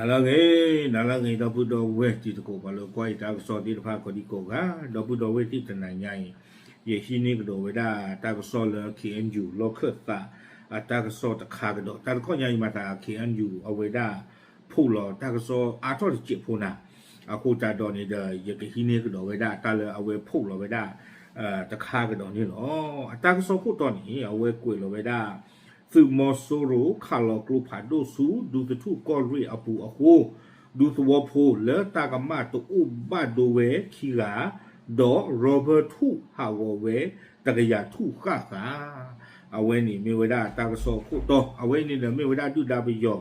နၤလၢအဂ့ၤ, နၤလၢအဂ့ၤ ဒီပုၢ်ဒီဝဲၢ်တံၤသကိး ပှၤလၢကွၢ်ယတၢ်ကစီၣ်သ့ၣ်တဖၣ် ကိးဒံကိးဂၤ, ဒီပုၢ်ဒီဝဲၢ်သ့ၣ်တနၤညါအံၤ, ယဟံးန့ၢ်ကဒီးဝဲဒၣ်တၢ်ကစီၣ်လၢ K N U လီၢ်ခၢၣ်သး အတၢ်ကစီၣ်တခါကဒီး, တၢ်တခီညါအံၤမၤသး K N U အဝဲဒၣ် ဖိးလီၤတၢ်ကစီၣ်အါထီၣ်တစဲးဖိနၤ, အဃိသတးဒီးန့ၣ်ဒီး ယကဟံးန့ၢ်ကဒီးဝဲဒၣ်တၢ်လၢအဝဲဖိးလီၤဝဲဒၣ် တခါကဒီးန့ၣ်လီၤ. အတၢ်ကစီၣ်ခိၣ်တီန့ၣ် အဝဲကွဲးလီၤဝဲဒၣ် သုးမီၤစိရိၤခးလီၤကျိဖးဒိၣ်ဆူ ဒူသထူၣ်ကီၢ်ရ့ၣ်အပူၤအဃိ, ဒူသဝီဖိလၢတၢ်ကမၣ်တအိၣ်ဘၣ်ဒိဝဲခံဂၤ, ဒီး rubber ထူၣ်ဟးဂီၤဝဲတကယၤထူၣ်ဃၣ်ဃၣ်, အဝဲန့ၣ်မ့ၢ်ဝဲဒၣ်တၢ်ကစီၣ်ခိၣ်တီ, အဝဲအံၤန့ၣ်ဒီးမ့ၢ်ဝဲဒၣ်ဒုၣ်ဒါပယီၤ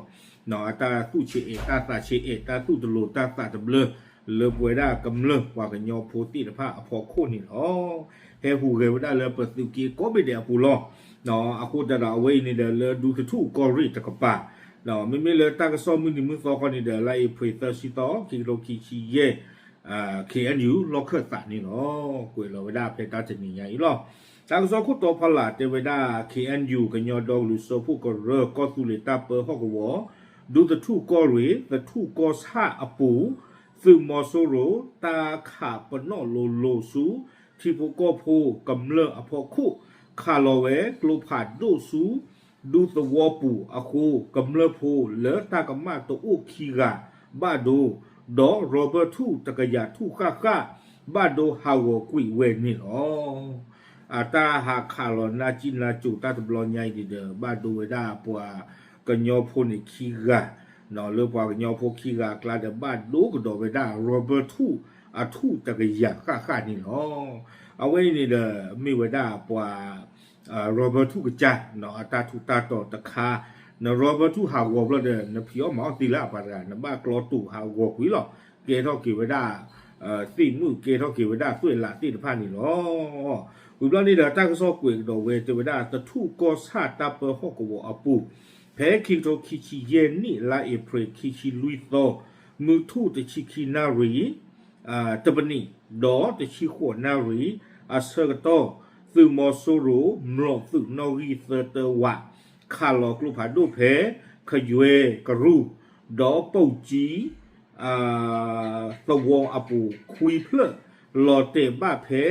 အတၢ်သူၣ်ဆံးအဲး တၢ်သးဆံးအဲး တၢ်သူၣ်တလိၤတၢ်သးတဘျၢ လၢပဝဲဒၣ်ကမျၢၢ်ပှၤကညီဖိသ့ၣ်တဖၣ်အဖီခိၣ်န့ၣ်လီၤ. ဟဲဟူးဂဲၤဝဲဒၣ်လၢပသုးက့ကိးဘ့ၣ်ဒဲးအပူၤလီၤ. အဃိသတးဒီးအဝဲအံၤန့ၣ်ဒီးလၢဒူသထူၣ်ကီၢ်ရ့ၣ်တကပၤ, မ့မ့ၢ်လၢတၢ်ကစီၣ်မုၢ်နံၤမုၢ်သီခီန့ၣ်ဒီး လါအ့ဖြ့ၣ်သၢဆံသီ ခံကထိခံဆံယဲၢ် K N U လီၢ်ခၢၣ်သးန့ၣ်လီၤ. ကွဲးလီၤဝဲဒၣ်ဖဲတၢ်တနံၤညါအံၤလီၤ. တၢ်ကစီၣ်ခိၣ်တီဖီလာ်တဲဝဲဒၣ် K N U ကညီဒီကလုာ်စၢဖှိၣ်ကရၢ ကီၢ်သူလ့ၤတၢ်ပၢဟီၣ်ကဝီၤ ဒူသထူၣ်ကီၢ်ရ့ၣ် သထူၣ်ကီၢ်ဆၣ်အပူၤ, သုးမီၤစိရိၤတၢ်ခးပနီၣ်လိၤလိၤဆူ ထံဖိကီၢ်ဖိကမျၢၢ်အဖီခိၣ်, ခးလီၤဝဲကျိဖးဒိၣ်ဆူ ဒူသဝီပူၤအဃိ, ကမျၢၢ်ဖိလၢတၢ်ကမၣ်တအိၣ်ခံဂၤဘၣ်ဒိ, ဒီး rubber ထူၣ်တကယၤထူၣ်ဃၣ်ဃၣ် ဘၣ်ဒိဟးဂီၤကွံာ်ဝဲန့ၣ်လီၤ. အတၢ်ဟးခးလီၤနၢ်ကံၣ်နၢ်ကိၤတၢ်တဘျီညါအံၤန့ၣ်ဒီး ဘၣ်ဒိဝဲဒၣ်ပှၤကညီဖိန့ၣ်ခံဂၤ, လၢပှၤကညီဖိခံဂၤအကျါဒီး ဘၣ်ဒိကဒီးဝဲဒၣ် rubber ထူၣ်အထူၣ်တကယၤဃၣ်ဃၣ်န့ၣ်လီၤ. အဝဲအံၤန့ၣ်ဒီး မ့ၢ်ဝဲဒၣ်ပှၤ rubber ထူၣ်ကစၢ် အတၢ်ထူးတၢ်တီၤတခါ, န rubber ထူၣ်ဟးဂီၤဘျီဒီး နဖံးအီၣ်မၤအီၣ်သ့လၢအပှၤတဂၤ နဘၣ်ကျီတူာ်ဟးဂီၤကွံာ်လီၤ. ကဲထီၣ်က့ၤဝဲဒၣ် သ့ၣ်မုၣ် ကဲထီၣ်က့ၤဝဲဒၣ်သွဲၣ်လးသ့ၣ်တဖၣ်န့ၣ်လီၤ. ဝံၤဘျီန့ၣ်ဒီး တၢ်ကစီၣ်ကွဲးကဒီးဝဲ တဲဝဲဒၣ် သထူၣ်ကီၢ်ဆၣ်တၢ်ပၢဟီၣ်ကဝီၤအပူၤ, ဖဲခံကထိခံဆံယဲၢ်နံၣ် လါအ့ဖြ့ၣ် ခံဆံလွံၢ်သီ, မုၢ်ထူၣ်တဆံခံနၣ်ရံၣ် တပနံၣ် ဒီးတဆံဃိးနၣ်ရံၣ် အဆၢကတီၢ်, သုးမီၤစိရိၤ မျိာ်သုးနီၣ်ဂံၢ်သၢတၢဝး ခးလီၤကျိဖးဒိၣ်ဖဲ ခယွဲကရူၢ် ဒီးပိၣ်ကၠံ သဝီအပူၤခွံဖျၢၣ်, လီၤတဲာ်ဘၣ်ဖဲ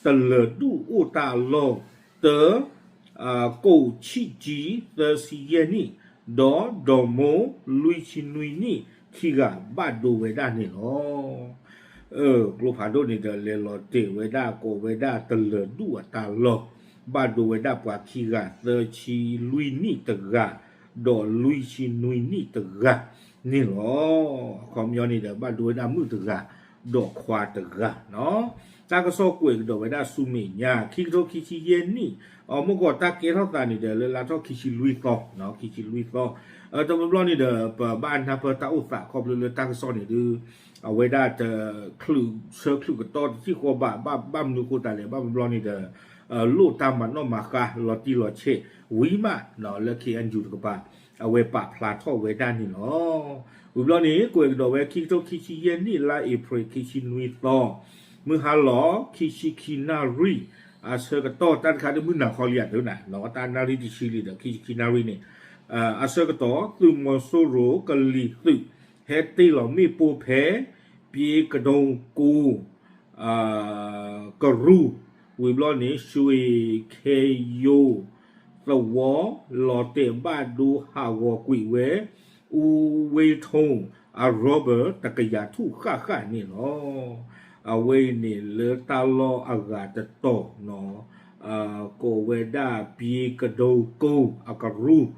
တလၢၤဒူၣ်အိၣ်တၢ်အလီၢ် တၢ ကိၣ်ဆံၣ်ကၠံ သၢဆံယဲၢ်နံၣ်, ဒီးဒီမိၢ် လွံၢ်ဆံနွံနံၣ် ခံဂၤဘၣ်ဒိဝဲဒၣ်န့ၣ်လီၤ. ကျိဖးဒိၣ်န့ၣ်ဒီး လဲၤလီၤတဲာ်ဝဲဒၣ်ကိးဝဲဒၣ်တလၢၤဒူၣ်အတၢ်လီၢ်, ဘၣ်ဒိဝဲဒၣ်ပှၤခံဂၤ သၢဆံလွံၢ်နံၣ်တဂၤ, ဒီးလွံၢ်ဆံနွံနံၣ်တဂၤန့ၣ်လီၤ. အခီပညီန့ၣ်ဒီး ဘၣ်ဒိဝဲဒၣ်မုၣ်တဂၤ ဒီးခွါတဂၤနီၤ. တၢ်ကစီၣ်ကွဲးကဒီးဝဲဒၣ်ဆူမဲာ်ညါ ခံကထိခံဆံယဲၢ်နံၣ်, အမ့ၢ်ကီးတၢ်ကဲထီၣ်သးန့ၣ်ဒီး လၢလါထီၣ်ခံဆံလွံၢ်သီ, ခံဆံလွံၢ်သီ, တဘျီဘျီန့ၣ်ဒီး ပဘၣ်နၢ်ပၢၢ်တၢ်အိၣ်သးခီဖျိလၢတၢ်ကစီၣ်န့ၣ်ဒီး အဝဲဒၣ်တချုးဆၢချုးကတီၢ်တထံၣ်ဃီဘၣ်, ဘၣ်မနုၤဃိသတးလဲၣ်, ဘၣ်တဘျီန့ၣ်ဒီး လိၣ်တၢ်မၤနီၣ်မၤဃါလီၤတံၢ်လီၤဆဲးဝံၤမး လၢ K N U တကပၤ အဝဲပာ်ဖျါထီၣ်ဝဲဒၣ်န့ၣ်လီၤ. ဝံၤဘျီန့ၣ် ကွဲးကဒီးဝဲ ခံကထိခံဆံယဲၢ်နံၣ် လါအ့ဖြ့ၣ် ခံဆံနွံသီ, မုၢ်ဟါလီၤ ခံဆံခံနၣ်ရံၣ် အဆၢကတီၢ် တၢ်တခါဒ်မုၢ်နၤခီလံဧါတနၤ, တၢ်နၣ်ရံၣ်တဆံလံဒီး ခံဆံခံနၣ်ရံၣ်န့ၣ် အဆၢကတီၢ် သုးမီၤစိရိၤကလံၤသုး ဟဲတ့ၢ်လီၤမ့ၣ်ပိၢ်ဖဲ ပျ့ကဒိကိ ကရူၢ်, ဝံၤဘျီန့ၣ် ရွှ့ၤခ့ယိၤသဝီ လီၤတဲာ်ဘၣ်ဒိဟးဂီၤကွံာ်ဝဲ အူဝ့ထိၣ် အ rubber တကယၤထူၣ်ဃၣ်ဃၣ်န့ၣ်လီၤ. အဝဲအံၤန့ၣ်လၢတၢ်လီၢ်အဂၤတတီၤနီၤ, ကိးဝဲဒၣ် ပျ့ကဒိကိ အကရူၢ်,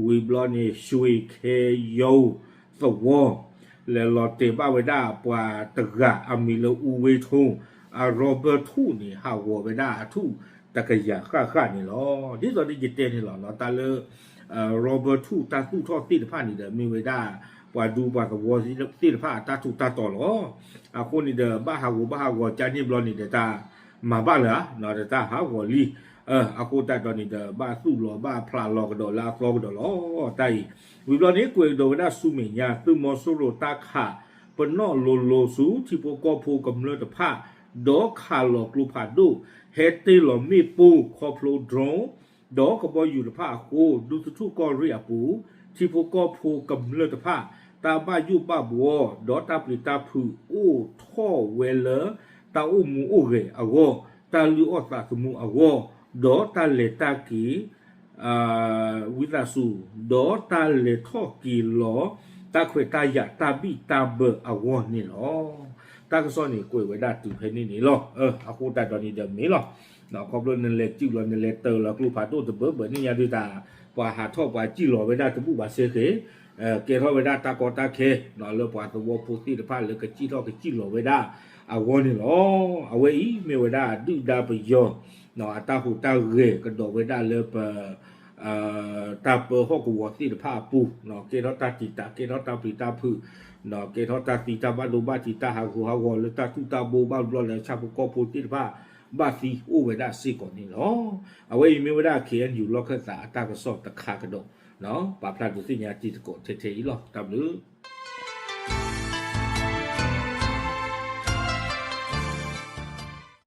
ဝံၤဘျီန့ၣ် ရွှ့ၤခ့ယိၤသဝီ လဲၤလီၤတဲာ်ဘၣ်ဝဲဒၣ်ပှၤတဂၤအမံၤလၢ အူဝ့ထိၣ် အ rubber ထူၣ်န့ၣ် ဟးဂီၤဝဲဒၣ်အထူၣ်တကယၤဃၣ်ဃၣ်န့ၣ်လီၤ. ဒ်သိးဒီးယတဲန့ၣ်လီၤနီၤ, တၢ်လၢ rubber ထူၣ်တၢ်သူၣ်ထီၣ်သ့ၣ်တဖၣ်န့ၣ်ဒီး မ့ၢ်ဝဲဒၣ် ပှၤဒူပှၤသဝီသ့ၣ်တဖၣ်အတၢ်ထူးတၢ်တီၤလီၤ. အဃိန့ၣ်ဒီး ဘၣ်ဟးဂီၤဘၣ်ဟးဂီၤကန့ၣ်ဘျီန့ၣ်ဒီး တၢ်မၤဘၣ်လၢၤဧါ, ဒီးတၢ်ဟးဂီၤလံ. အဃိသတးဒီးန့ၣ်ဒီး ဘၣ်သူၣ်လီၤဘၣ်ဖျးလီၤကဒီးလၢအသီကဒီးလီၤ. တၢ်အံၤ ဝံၤဘျီန့ၣ် ကွဲးကဒီးဝဲဒၣ်ဆူမဲာ်ညါ သုးမီၤစိရိၤတၢ်ခးပနီၣ်လိၤလိၤဆူ ထံဖိကီၢ်ဖိကမျၢၢ်တဖၣ် ဒီးခးလီၤကျိဖးဒိၣ် ဟဲတ့ၢ်လီၤမ့ၣ်ပိၢ်ခီဖျိ drone ဒီးကဘီယူၤတဖၣ်အဃိ ဒူသထူၣ်ကီၢ်ရ့ၣ်အပူၤ ထံဖိကီၢ်ဖိကမျၢၢ်တဖၣ် တၢ်ဘၣ်ယိၣ်ဘၣ်ဘှီ ဒီးတၢ်ပျံၤတၢ်ဖုးအိၣ်ထီၣ်ဝဲလၢ တၢ်အိၣ်မူအိၣ်ဂဲၤအဂီၢ်, တၢ်လုၢ်အီၣ်သးသမူအဂီၢ်, ဒီးတၢ်လဲၤတၢ်က့ၤ ဝံသးစူၤ, ဒီးတၢ်လဲၤထီၣ်က့ၤလီၤ တၢ်ခွဲးတၢ်ယာ်တၢ်ဘံၣ်တၢ်ဘၢအဂီၢ်န့ၣ်လီၤ. တၢ်ကစီၣ်န့ၣ် ကွဲးဝဲဒၣ်တုၤဖဲန့ၣ်န့ၣ်လီၤ. အဃိသတးဒီးန့ၣ်ဒီးမ့ၢ်လီၤ. ခီဖျိနလဲၤစုၣ်လီၤ နလဲၤတၢၤလီၤကျိဖးဒိၣ်တဘၢဘၢန့ၣ်ညါဒုးတၢ် ပှၤဟးထီၣ်ပှၤစံၣ်လီၤဝဲဒၣ်တဘူၣ်ဘၣ်စ့ၢ်ကီး, ကဲထီၣ်ဝဲဒၣ်တၢ်ကီတၢ်ခဲ လၢပှၤသဝီဖိသ့ၣ်တဖၣ်လၢကစံၣ်ထီၣ်ကစံၣ်လီၤဝဲဒၣ်အဂီၢ်န့ၣ်လီၤ. အဝဲအံၤမ့ၢ်ဝဲဒၣ်ဒုၣ်ဒါပယီၤ အတၢ်ဟူးတၢ်ဂဲၤကဒီးဝဲဒၣ်လၢပ တၢ်ပၢဟီၣ်ကဝီၤသ့ၣ်တဖၣ်အပူၤ, ကဲထီၣ်တၢ်တံာ်တာ် ကဲထီၣ်တၢ်ပျံၤတၢ်ဖုး, ကဲထီၣ်တၢ်သံတၢ်ဘၣ်ဒိဘၣ်ထံး တၢ်ဟးဂူာ်ဟးဂီၤလၢတၢ်ထူၣ်တၢ်ဘိဘၣ်ဘျီလၢဆၣ်ဖိကီၢ်ဖိသ့ၣ်တဖၣ် ဘၣ်သံအိၣ်ဝဲဒၣ်စ့ၢ်ကီးန့ၣ်လီၤ. အဝဲအံၤမ့ၢ်ဝဲဒၣ် ခ့ၣ်အဲၣ်ယူၣ် လီၢ်ခၢၣ်သးအတၢ်ကစီၣ်တခါကဒီး, ပာ်ဖျါဒုးသ့ၣ်ညါတံၤသကိးထဲထဲအံၤလီၤ. တၢ်ဘျုး